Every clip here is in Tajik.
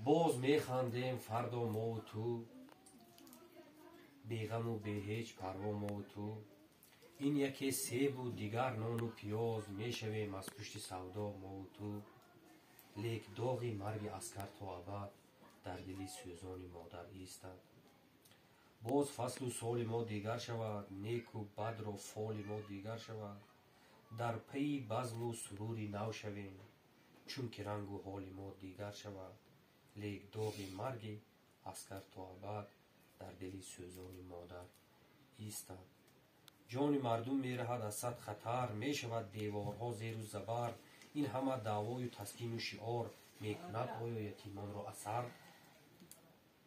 Боз механдем фардо мову ту, беғаму беҳеҷ парво мову ту. Ин яке себу дигар нону пиёз, мешавем аз пушти савдо мову ту. Лек доғи марги аскар то абад дар дили сӯзони модар истад. Боз фаслу соли мо дигар шавад, неку бадро фоли мо дигар шавад. Дар пайи базму сурури нав шавем, чунки рангу ҳоли мо дигар шавад. Лек доғи марги аскар то абад дар дили сӯзони модар истад. Ҷони мардум мераҳад аз сад хатар, мешавад деворҳо зеру забар. Ин ҳама даъвою таскину шиор мекунад оё ятимонро асар?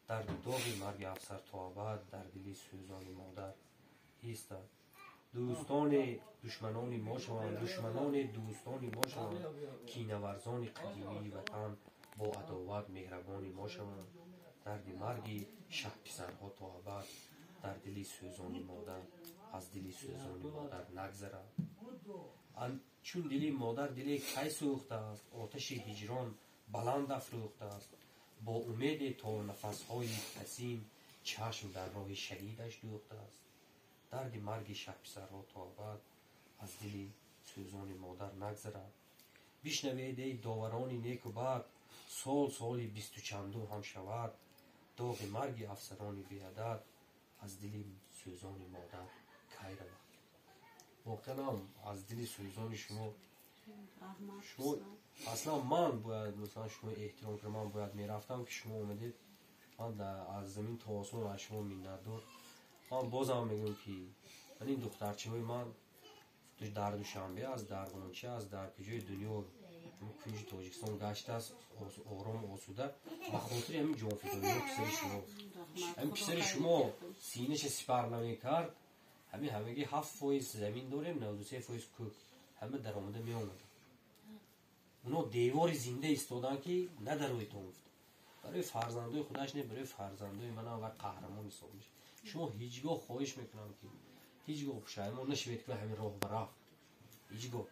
Дарду доғи марги афсар то абад дар дили сӯзони модар истад. Дӯстоне душманони мо шаванд, душманоне дӯстони мо шаванд, кинаварзони қадимии ватан бо адоват меҳрабони мо шаванд. Дарди марги шаҳписарҳо то абад дар дили сӯзони модар, аз дили сӯзони модар нагзарад. Чун дили модар диле кай сӯхтааст, оташи ҳиҷрон баланд афрӯхтааст. Бо умеде то нафасҳои пасин чашм дар роҳи шаҳидаш дӯхтааст. Дарди марги шаҳписарҳо то абад аз дили сӯзони модар нагзарад. Бишнавед, эй доварони неку бад, сол соли бисту чандум ҳам шавад, доғи марги афсарони беадад аз дили сӯзони модар кай равад. Воқеан ҳам аз дили сӯзони шумо, шумо аслан ман бояд, масалан, шумо эҳтиром кунам, ман бояд мерафтам, ки шумо омадед. Ман аз замин то осмон аз шумо миннатдор. Ман бозам мегӯям, ки ман ин духтарчаҳои ман дар Душанбе аст, дар Ғунча аст, дар куҷои дунё, кунҷи Тоҷикистон гаштааст, орому осуда, ба хотири ҳамин ҷонфидоиҳо писари шумо. Ҳамин писари шумо синаша сипар намекард, ҳамин ҳамагӣ 7% замин дорем, 93% кӯк, ҳама даромада меомаданд. Оно девори зинда истоданд, ки надароитон гуфт. Барои фарзандои худаш не, барои фарзандои манам ва қаҳрамон ҳисоб мешавад. Шумо ҳеҷ гоҳ, хоҳиш мекунам, ки ҳеҷ гоҳ пушаймон нашавед, ки ҳамин роҳ ба рафт. Ҳеҷ гоҳ.